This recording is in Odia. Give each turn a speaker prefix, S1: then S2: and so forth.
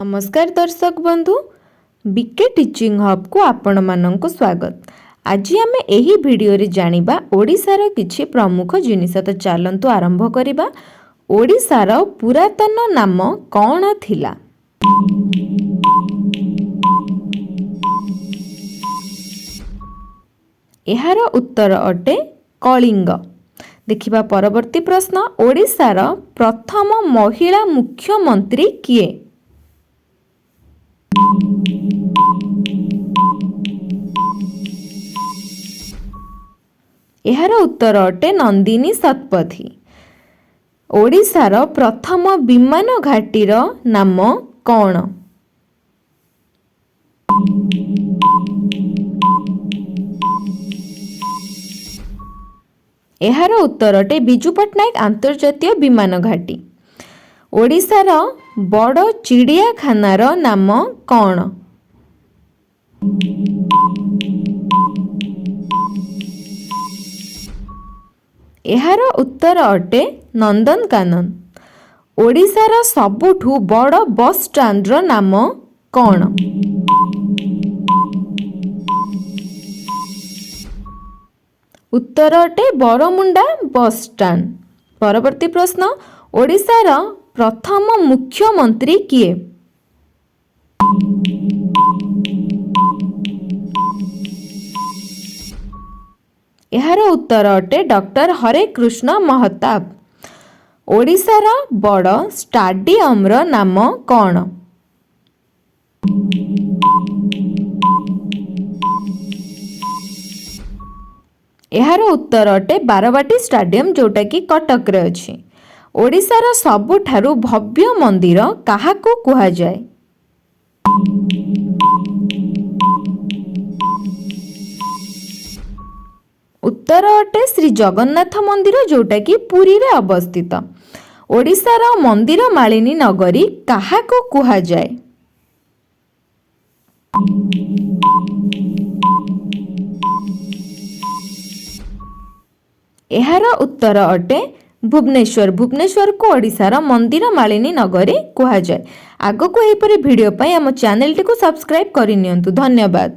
S1: ନମସ୍କାର ଦର୍ଶକ ବନ୍ଧୁ, ବିକେ ଟିଚିଂ ହବ୍କୁ ଆପଣମାନଙ୍କୁ ସ୍ୱାଗତ। ଆଜି ଆମେ ଏହି ଭିଡ଼ିଓରେ ଜାଣିବା ଓଡ଼ିଶାର କିଛି ପ୍ରମୁଖ ଜିନିଷ। ତ ଚାଲନ୍ତୁ ଆରମ୍ଭ କରିବା। ଓଡ଼ିଶାର ପୁରାତନ ନାମ କ'ଣ ଥିଲା? ଏହାର ଉତ୍ତର ଅଟେ କଳିଙ୍ଗ। ଦେଖିବା ପରବର୍ତ୍ତୀ ପ୍ରଶ୍ନ। ଓଡ଼ିଶାର ପ୍ରଥମ ମହିଳା ମୁଖ୍ୟମନ୍ତ୍ରୀ କିଏ? ଏହାର ଉତ୍ତର ଅଟେ ନନ୍ଦିନୀ ଶତପଥୀ। ଓଡ଼ିଶାର ପ୍ରଥମ ବିମାନ ଘାଟିର ନାମ କ'ଣ? ଏହାର ଉତ୍ତର ଅଟେ ବିଜୁ ପଟ୍ଟନାୟକ ଆନ୍ତର୍ଜାତୀୟ ବିମାନ ଘାଟି। ଓଡ଼ିଶାର ବଡ଼ ଚିଡ଼ିଆଖାନାର ନାମ କ'ଣ? ଏହାର ଉତ୍ତର ଅଟେ ନନ୍ଦନକାନନ। ଓଡ଼ିଶାର ସବୁଠୁ ବଡ଼ ବସ୍ ଷ୍ଟାଣ୍ଡର ନାମ କ'ଣ? ଉତ୍ତର ଅଟେ ବରମୁଣ୍ଡା ବସ୍ ଷ୍ଟାଣ୍ଡ। ପରବର୍ତ୍ତୀ ପ୍ରଶ୍ନ। ଓଡ଼ିଶାର ପ୍ରଥମ ମୁଖ୍ୟମନ୍ତ୍ରୀ କିଏ? ଏହାର ଉତ୍ତର ଅଟେ ଡକ୍ଟର ହରେକୃଷ୍ଣ ମହତାବ। ଓଡ଼ିଶାର ବଡ଼ ଷ୍ଟାଡିୟମର ନାମ କ'ଣ? ଏହାର ଉତ୍ତର ଅଟେ ବାରବାଟୀ ଷ୍ଟାଡିୟମ, ଯେଉଁଟାକି କଟକରେ ଅଛି। ଓଡ଼ିଶାର ସବୁଠାରୁ ଭବ୍ୟ ମନ୍ଦିର କାହାକୁ କୁହାଯାଏ? ଉତ୍ତର ଅଟେ ଶ୍ରୀ ଜଗନ୍ନାଥ ମନ୍ଦିର, ଯେଉଁଟାକି ପୁରୀରେ ଅବସ୍ଥିତ। ଓଡ଼ିଶାର ମନ୍ଦିର ମାଳିନୀ ନଗରୀ କାହାକୁ କୁହାଯାଏ? ଏହାର ଉତ୍ତର ଅଟେ ଭୁବନେଶ୍ୱର। ଭୁବନେଶ୍ୱରକୁ ଓଡ଼ିଶାର ମନ୍ଦିର ମାଳିନୀ ନଗରୀ କୁହାଯାଏ। ଆଗକୁ ଏହିପରି ଭିଡ଼ିଓ ପାଇଁ ଆମ ଚ୍ୟାନେଲଟିକୁ ସବସ୍କ୍ରାଇବ୍ କରିନିଅନ୍ତୁ। ଧନ୍ୟବାଦ।